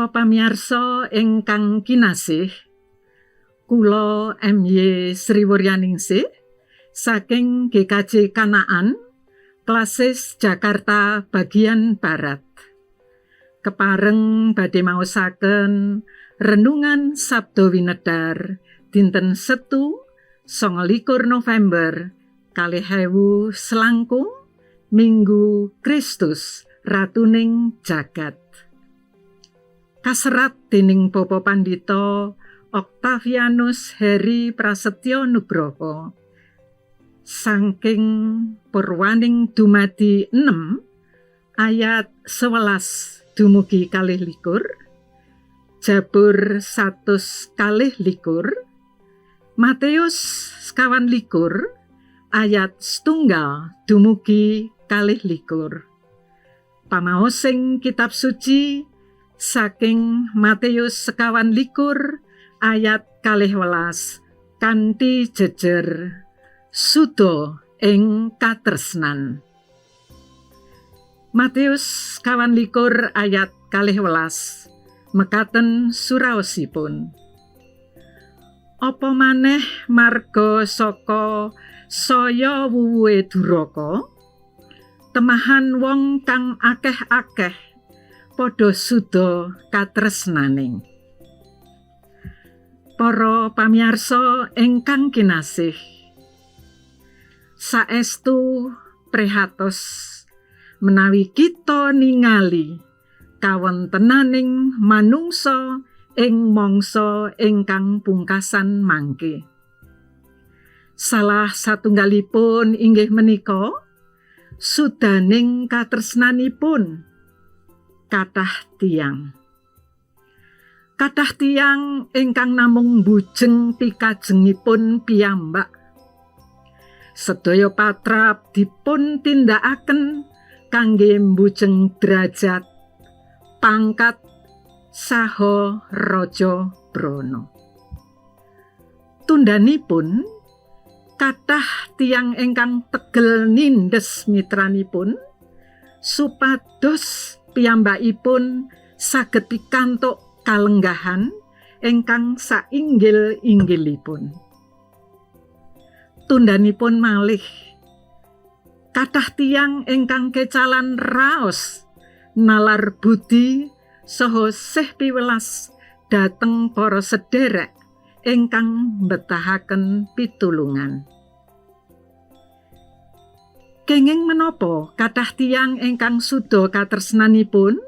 Para pamirsa ingkang kinasih, kula MY Sri Wuryaningsih saking GKJ Kanaan, Klasis Jakarta bagian Barat. Kepareng badhe maosaken renungan Sabda Winedar dinten Setu 29 November 2026, Minggu Kristus Ratuning Jagat. Kaserat dening Bapak Pandita Octavianus Heri Prasetyo Nugroho saking Purwaning Dumadi 6 ayat 11 dumugi 22, Jabur 122, Matius 21 ayat 1 dumugi 22. Pamaosing kitab suci saking Matius 21 ayat 12 kanthi jejer, "Suda ing katresnan." Matius 21 ayat 12, mekaten suraosipun: "Apa maneh marga saka saya wuwuhe duraka, temahan wong kang akeh-akeh padha suda katresnane." Para pamirsa ingkang kinasih, saestu prihatos menawi kita ningali kawontenaning manungsa ing mangsa ingkang pungkasan mangke. Salah satunggalipun inggih menika sudaning katresnanipun kathah tiyang. Kathah tiyang ingkang namung mbujeng pikajengipun piyambak. Sedaya patrap dipun tindakaken kangge mbujeng derajat, pangkat saha raja brana. Tundhanipun, kathah tiyang ingkang tegel nindes mitranipun supados piyambakipun saged pikantuk kalenggahan ingkang sainggil-inggilipun. Tundhanipun malih, kathah tiyang ingkang kecalan raos nalar budi saha sih piwelas dhateng para sederek ingkang mbetahaken pitulungan. Kenging menapa kathah tiyang ingkang suda katresnanipun?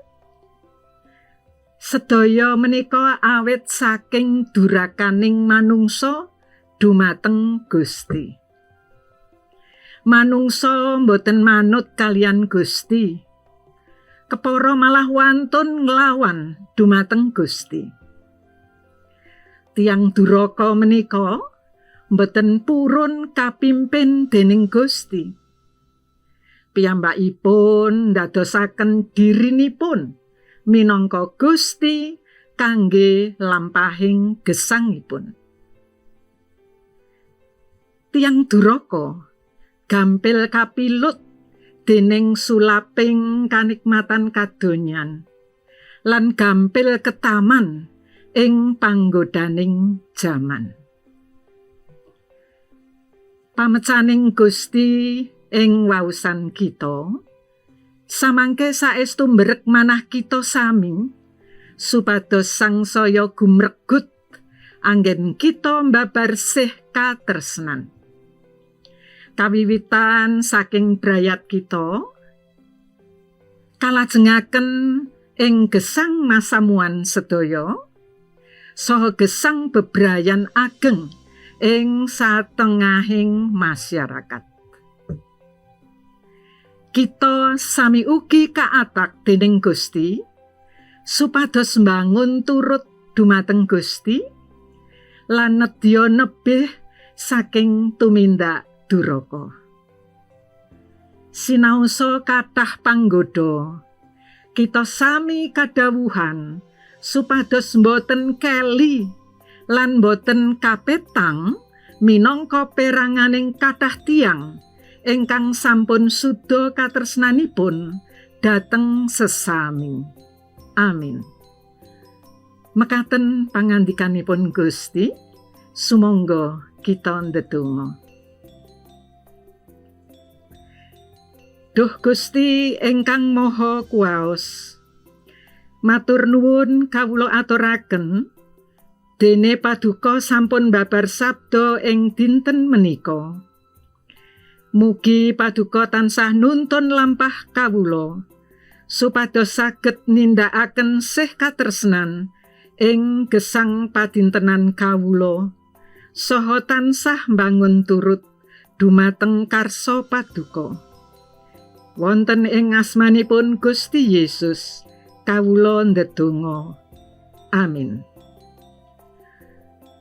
Sedaya menika awit saking durakaning manungsa dumateng Gusti. Manungsa mboten manut kaliyan Gusti. Kepara malah wantun nglawan dumateng Gusti. Tiyang duraka menika mboten purun kapimpin dening Gusti. Piyambakipun ndadosaken dirinipun minangka Gusti kangge lampahing gesangipun. Tiyang duraka gampil kapilut dening sulaping kanikmatan kadonyan lan gampil ketaman ing panggodaning jaman. Pamecaning Gusti ing wausan kita samangke saestu mberek manah kita sami supados sangsaya gumregut anggen kita mbabar sih katresnan. Kawiwitan saking brayat kita kalajengaken ing gesang masamuan sedaya saha gesang bebrayan ageng ing satengahing masyarakat. Kita sami ugi kaatak dening Gusti supados mbangun turut dumateng Gusti lan nedya nebih saking tumindak duraka. Sinaosa kathah panggoda, kita sami kadhawuhan supados mboten keli lan mboten kapetang minangka peranganing kathah tiyang ingkang sampun suda katresnanipun dhateng sesami. Amin. Mekaten pangandikanipun Gusti, sumangga kita ndedonga. Duh Gusti ingkang Maha Kuwaos, matur nuwun kawula aturaken dene paduka sampun babar sabda ing dinten menika. Mugi paduka tansah nuntun lampah kawula supados saged nindakaken sih katresnan ing gesang padintenan kawula saha tansah mbangun turut dumateng karsa paduka. Wonten ing asmanipun Gusti Yesus kawula ndedonga. Amin.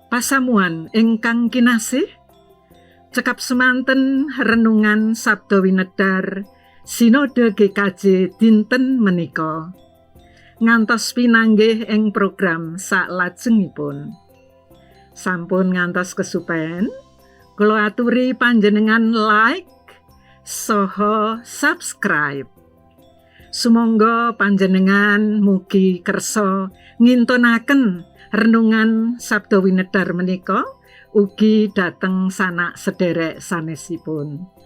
Pasamuan ingkang kinasih, cekap semanten renungan Sabda Winedar Sinode GKJ dinten menika. Ngantos pinanggih ing program saklajengipun. Sampun ngantos kesupen, kula aturi panjenengan like saha subscribe. Sumangga panjenengan mugi kersa ngintunaken renungan Sabda Winedar menika ugi dhateng sanak sederek sanesipun.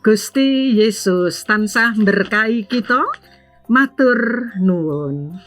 Gusti Yesus tansah mberkahi kita. Matur nuwun.